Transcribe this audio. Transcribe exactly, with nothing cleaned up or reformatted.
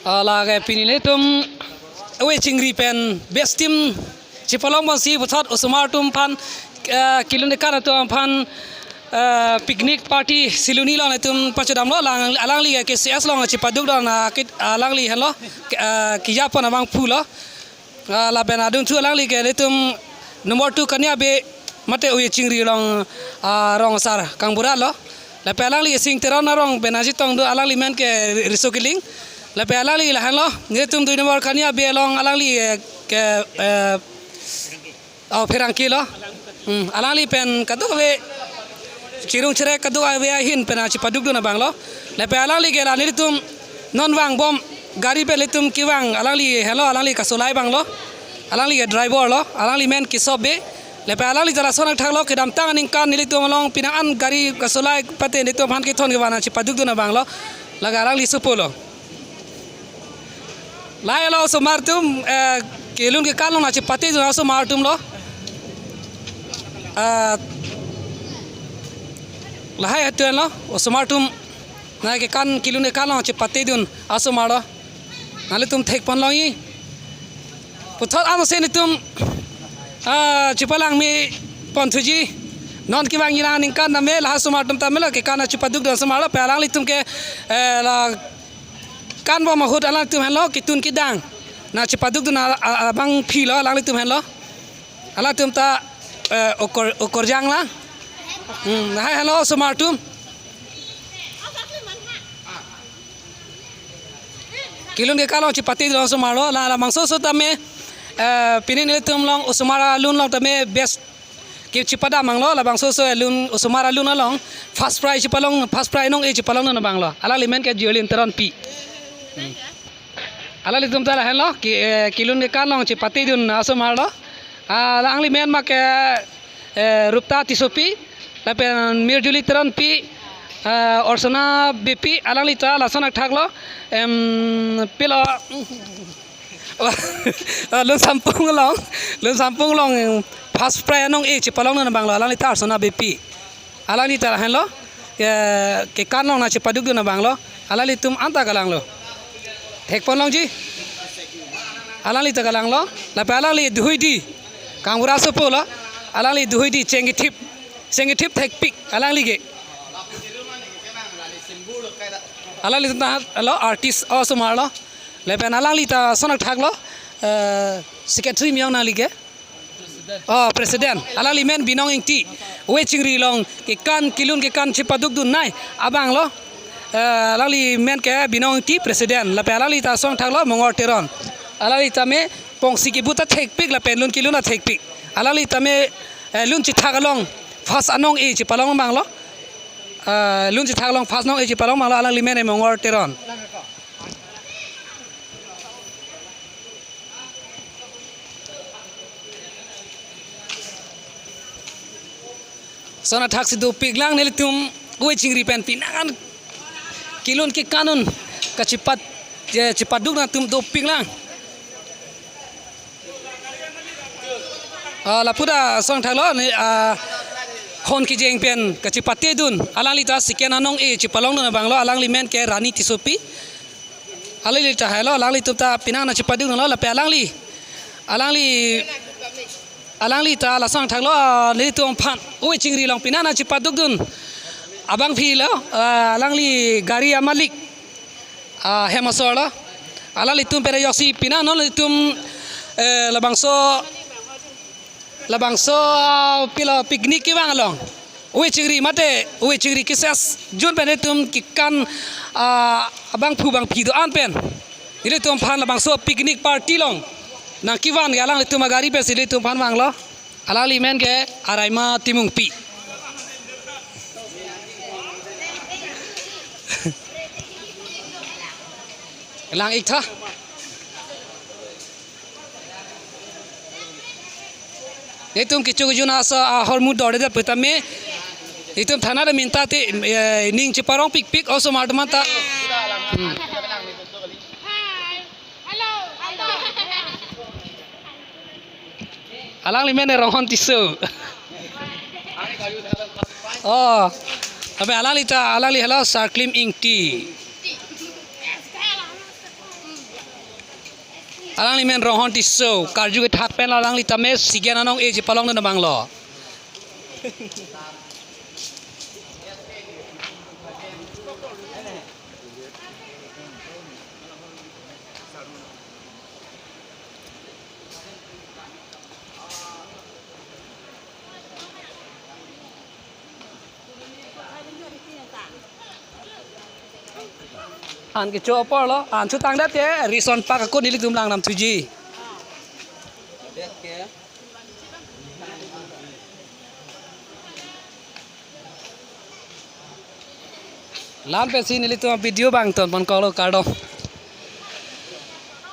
Ah, lake pini nelitum ove chingri pen best team chipalong ponsi puthot osomar atum aphan, eh, kelun kekan atum aphan, eh, picnic party Siloni along nelitum pachodamlo, alang, alangli ke K C S along chipadukdun, ah, kit, alangli henlo, ke, ah, kejapon abangphu lo. Ah, lapen adungthu alangli ke nelitum number two Kania Bey mate ove chingri along, ah, rong asar kangbura lo. Lapen alangli Sing Teron arong pen nangchetongdun, alangli men ke Riso Killing. Lapen alangli lahenlo, nelitum dui number Kania Bey along alangli, eh, ke, eh, oh, Pherangke lo. Hmm, alangli pen kadokave chirung chirek kadokave ahin pen chipadukdun abang lo. Lapen alangli ke la nelitum non vangbom gari pen nelitum kevang, alangli henlo, alangli kasolai abang lo. Alangli ke driver lo, alangli men Kesop Bey. Lapen alangli ta lason athak lo, kedamtang aningkan nelitum along pini an gari kasolai pate nelitum aphan kethon kevan chipadukdun abang lo. Lake alangli sopo lo. Lahai lo osomar atum, eh, kelun kekan along nangchipatedun osomar atum lo. Eh, lahai atum lo, osomar atum nangkekan, kelun kekan along nangchipatedun osomar lo. Nanglitum thekpon longji. Puthot ansi nelitum, ah, chipalangme ponthuji. Non kevangji aningkan tame, lahai osomar atum tame lo, kekan chipadukdun osomar lo, lapen alanglitum ke, eh, la kanbom ahut alangtum henlo, ketun kedang nangchipadukdun a, a, abangpi lo, alangtum henlo. Alangtum ta, eh, okor, okorjang la. Hmm, lahai henlo osomar atum. Kelun kekan along chipatedun osomar lo, la, labangso oso tame, eh, pini nelitum along osomar alun along tame best ke chipadam abang lo, labangso oso alun, osomar alun along first prize chipalong, first prize anong-e chipalongdun abang lo. Alangli men ke Jolin Teronpi. Hmm. Alanglitum ta lahenlo, ke, eh, kelun kekan along chipatedun osomar lo. Ah, alangli men ma ke, eh, Rupta Tissopi, lapen Mirjuli Teronpi, eh, Orsona Beypi, alangli ta lason athak lo, em, pilo, ah, Lun Sampung along, Lun Sampung along first prize anong-e chipalongdun abang lo, alangli ta Orsona Beypi. Alangli ta lahenlo, eh, kekan along nangchipadukdun abang lo, alanglitum anta kalanglo. Thekpon longji. Alangli ta kalanglo, lapen alangli Duhuidi, kangbura sopo lo, alangli Duhuidi cheng kethip, cheng kethip thekpik, alangli ke. Alanglitum ta lo artist osomar lo, lapen alangli ta lason athak lo, eh, secretary miyong nangli ke. Oh, president. Alangli men Binong Ingti. Ove chingri along kekan, kelun kekan chipadukdun nai abang lo. Eh, alangli men ke Binong Ingti president. Lapen alangli ta lason athak lo Mongor Teron. Alangli tame pongsi kebu ta thekpik lapen lun kelun ta thekpik. Alangli tame, eh, lun chethak along first anong-e chipalong abang lo. Eh, lun chethak along first anong-e chipalong abang lo, alangli men ke Mongor Teron. Lason athak si dopik lang nelitum ove chingri pen pini an kelun kekan un kachipat, eh, chipadukdun atum dopik lang. Ah, lapu ta lason athak lo, ne, ah, hon kejeng pen kachipatedun, alangli ta second anong-e chipalongdun abang lo, alangli men ke Rani Tissopi. Alangli ta hailo, alanglitum ta pini an nangchipadukdun lo, lapen alangli, alangli, alangli ta lason athak lo, ah, nelitum aphan ove chingri along pini an nangchipadukdun abangpi lo, ah, alangli gari amalik, ah, hem asor lo. Alanglitum pen ajoksi pini an non nelitum, eh, labangso, labangso, ah, pilo picnic kevang along ove chingri mate ove chingri K C S jun pen nelitum kekan, ah, abangphu bangpi do-an pen nelitum aphan labangso picnic party along nangkevan ke alanglitum agari pensi nelitum aphan vanglo. Alangli men ke Araima Timungpi. Lang-ik tha. Nelitum kecho kejun aso ahormu dorde pu tame, nelitum thana de minta te, eh, ning cheparong pikpik osomar atum anta. Hmm. Alangli men Ronghon Tisso. Oh, tapi alangli ta, alangli hala Sarklim Ingti. Alangli men Ronghon Tisso, karju kethak pen alangli tame Sigen anong-e chepalongdun abang lo. An kecho apor lo, an chutang date, rison pak akun nelitum lang nam thuji. Lam pensi nelitum video bang ton pon kok lo, kardom.